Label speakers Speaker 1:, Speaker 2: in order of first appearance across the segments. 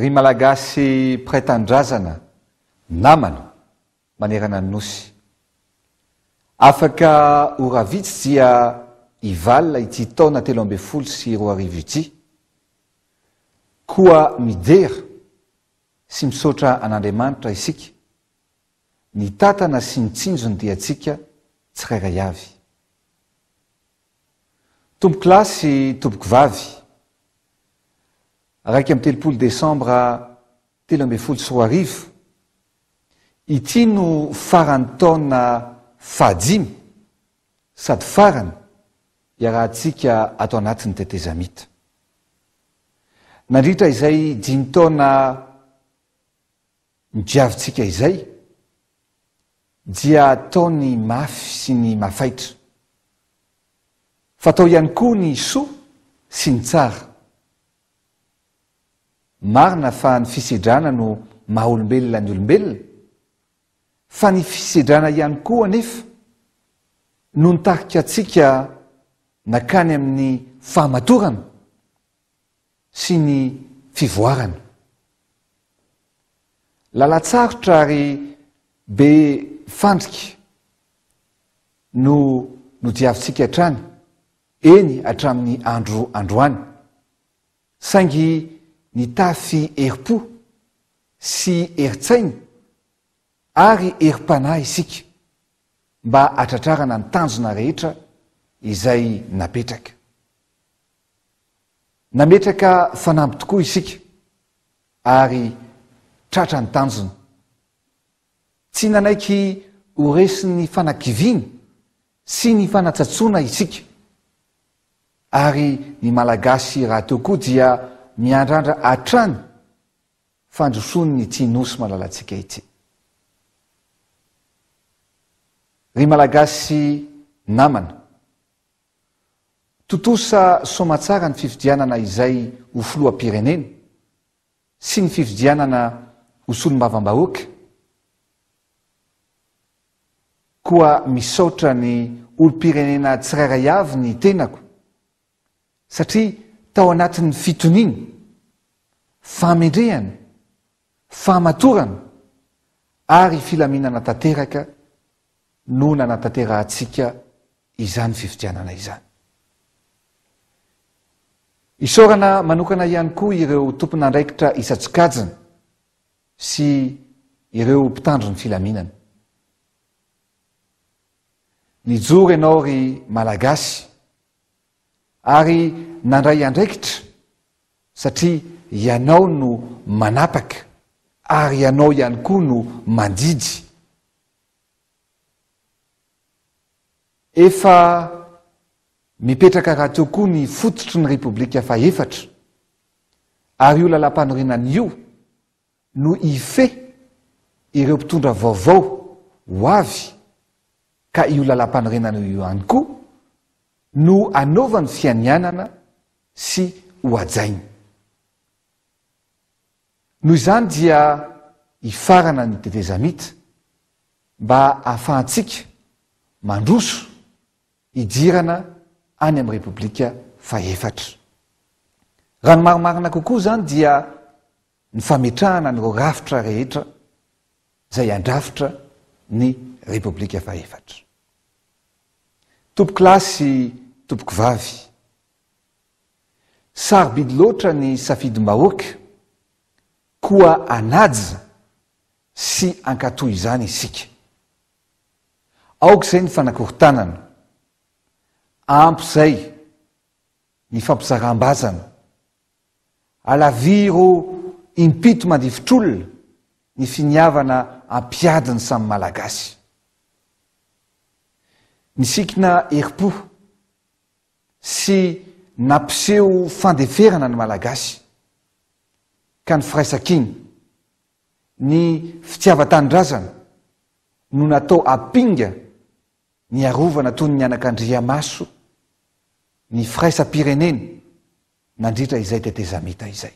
Speaker 1: Ry Malagasy mpiray tanindrazana, namana manerana ny Nosy. Afaka ora vitsy dia hivalona ity taona 2013 ity. Koa midera sy misaotra an'Andriamanitra isika, nitantana sy nitsinjo ny diantsika tsirairay avy. Tompokolahy sy tompokovavy, 31 desambra 2013, ity no faran'ny taona fahadimy sady farany iarahantsika ato anatin'ny tetezamita. Nandritra izay dimy taona nodiavintsika izay dia tao ny mafy sy ny mafaitra. Fa tao ihany koa ny soa sy ny tsara. Marina fa ny fisedrana no maha olombelona ny olombelona, fa ny fisedrana ihany koa anefa no nitarika antsika nakany amin'ny fahamatorana sy ny fivoarana. Lalan-tsarotra ary be fandrika no nodiavintsika hatrany, eny hatramin'ny andro androany. Saingy nitafy herim-po sy herin-tsaina ary herim-panahy isika mba hatratrarana ny tanjona rehetra izay napetraka. Nametraka fanamby tokoa isika ary tratra ny tanjona. Tsy nanaiky ho resin'ny fanakiviana sy ny fanatsatsoana isika. Ary ny Malagasy rahateo koa dia miandrandra hatrany fandrosoan'ity Nosy malalantsika ity. Ry Malagasy namana, tontosa soamatsara ny fifidianana izay ho filoham-pirenena sy ny fifidianana ho solombavambahoaka, koa misaotra ny olom-pirenena tsirairay avy ny tenako satria tao anatin'ny fitoniana, fahamendrehana, fahamatorana ary filaminana tanteraka no nanatanterahantsika izany fifidianana izany. Isaorana manokana ihany koa ireo tompon'andraikitra isan-tsokajiny sy ireo mpitandro ny filaminana. Nijoro ianao ry Malagasy ary nandray andraikitra satria ianao no manapaka ary ianao ihany koa no mandidy. Efa mipetraka rahateo koa ny fototry ny Repoblika fahefatra ary io lalàmpanorenana io no hifehy ireo mpitondra vaovao ho avy ka io lalàmpanorenana io ihany koa no hanaovany fianianana sy ho hajainy. Noho izany dia hifarana ny tetezamita mba hahafahantsika mandroso hidirana any amin'ny Repoblika fahefatra. Raha ny marimarina kokoa izany dia ny fametrahana an'ireo rafitra rehetra izay handrafitra ny Repoblika fahefatra. Tompokolahy sy tompokovavy, sarobidy loatra ny safidim-bahoaka koa hanaja sy hankatò izany isika. Aoka izay ny fanakorontanana. Ampy izay ny fampizaram-bazana. Alaviro impito mandifotr'olona ny finiavana hampiady ny samy Malagasy. Nisikina herim-po sy nampiseho fandeferana ny Malagasy ka ny firaisankina, ny fitiavan-tanindrazana no natao ampinga niarovana toy ny anakandriamaso ny firaisam-pirenena nandritra izay tetezamita izay.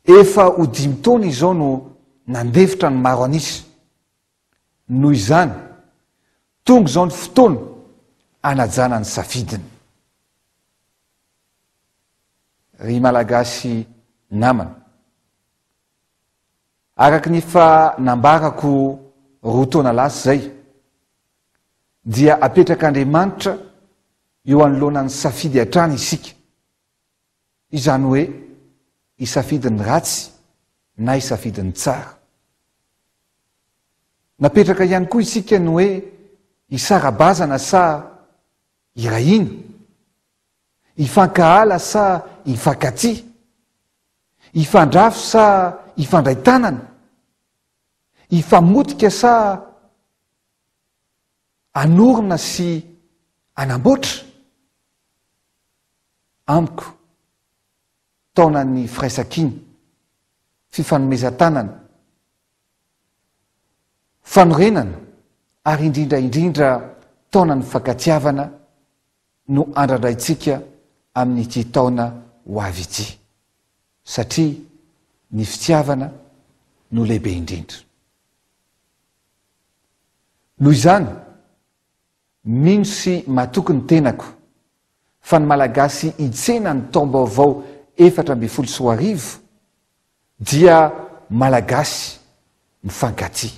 Speaker 1: Efa ho dimy taona izao no nandefitra ny maro an'isa. Noho izany, tonga izao ny fotoana hanajana ny safidiny. Ry Malagasy. namana. Araka ny efa nambarako roa taona lasa izay, dia apetrak'Andriamanitra eo anoloana ny safidy hatrany isika. Izany hoe hisafidy ny ratsy na hisafidy ny tsara. Napetraka ihany koa isika ny hoe hisara-bazana sa hiray hina, hifankahala sa hifankatia, hifandrafy sa hifandray tanana, hifamotika sa hanorina sy hanamboatra. Amiko, taonan'ny firaisankina, fifanomezan-tanana, fanorenana ary indrindra indrindra taonan'ny fankatiavana no andrandraintsika amin'ity taona ho avy ity, satria ny fitiavana no lehibe indrindra. Noho izany, Mino sy matoky ny tenako fa ny Malagasy hitsena ny taom-baovao 2014 dia Malagasy mifankatia,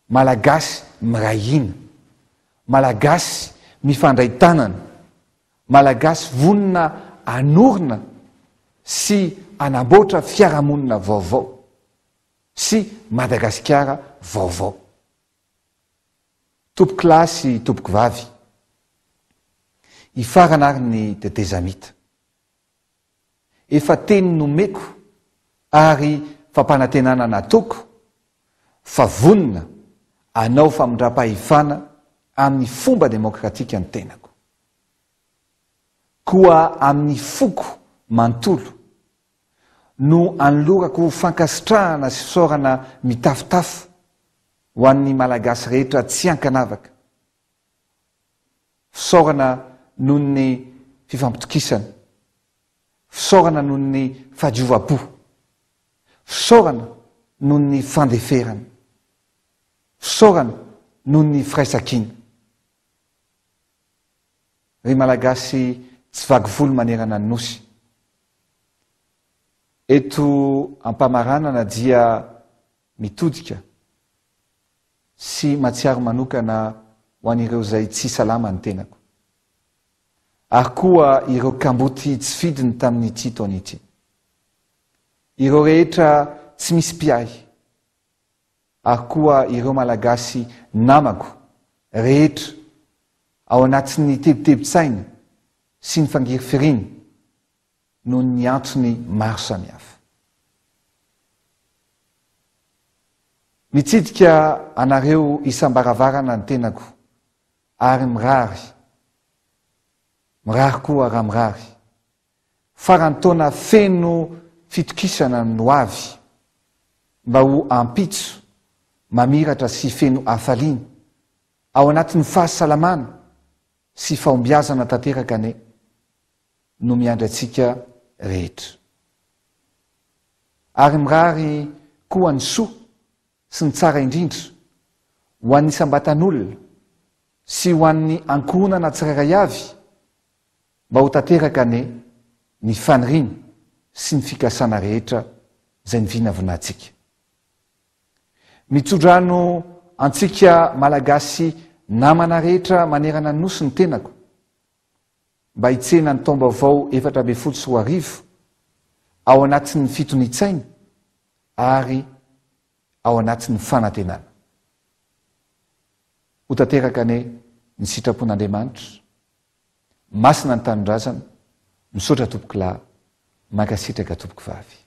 Speaker 1: Malagasy miray hina, Malagasy mifandray tanana, Malagasy vonona hanorina sy hanamboatra fiarahamonina vaovao sy Madagasikara vaovao. Tompokolahy sy tompokovavy, hifarana ary ny tetezamita. Efa teny nomeko ary fampanantenana nataoko fa vonona hanao famindram-pahefana amin'ny fomba demokratika ny tenako. Koa amin'ny foko manontolo no anolorako fankasitrahana sy fisaorana mitafotafo ho an'ny Malagasy rehetra tsy ankanavaka. Fisaorana noho ny fifampitokisana. Fisaorana noho ny fahadiovam-po. Fisaorana noho ny fandeferana. Fisaorana noho ny firaisankina. Ry Malagasy tsy vaky volo manerana ny Nosy. Eto am-pamaranana dia mitodika sy matsiaro manokana ho an'ireo izay tsy salama ny tenako. Ary koa ireo kamboty tsy fidiny tamin'ity taona ity. Ireo rehetra tsy misy mpiahy. Ary koa ireo Malagasy namako rehetra ao anatin'ny tebitebin-tsaina sy ny fangirifiriana noho ny antony maro samihafa. Mitsidika anareo isam-baravarana ny tenako ary mirary, mirary koa raha mirary, faran'ny taona feno fitokisana no avy mba ho ampitso mamiratra sy feno hafaliana ao anatin'ny fahasalamana sy fahombiazana tanteraka anie no miandry antsika rehetra. Ary mirary koa ny soa sy ny tsara indrindra ho an'ny isam-batan'olona sy ho an'ny ankohonana tsirairay avy mba ho tanteraka anie ny faniriana sy ny fikasana rehetra izay nivinavinantsika. Mitsodrano antsika Malagasy namana rehetra manerana ny Nosy ny tenako mba hitsena ny taom-baovao 2014 ao anatin'ny fitonian-tsaina ary ao anatin'ny fanantenana. Ho tanteraka anie ny sitrapon'Andriamanitra. Masina ny tanindrazana. Misaotra tompokolahy. Mankasitraka tompokovavy.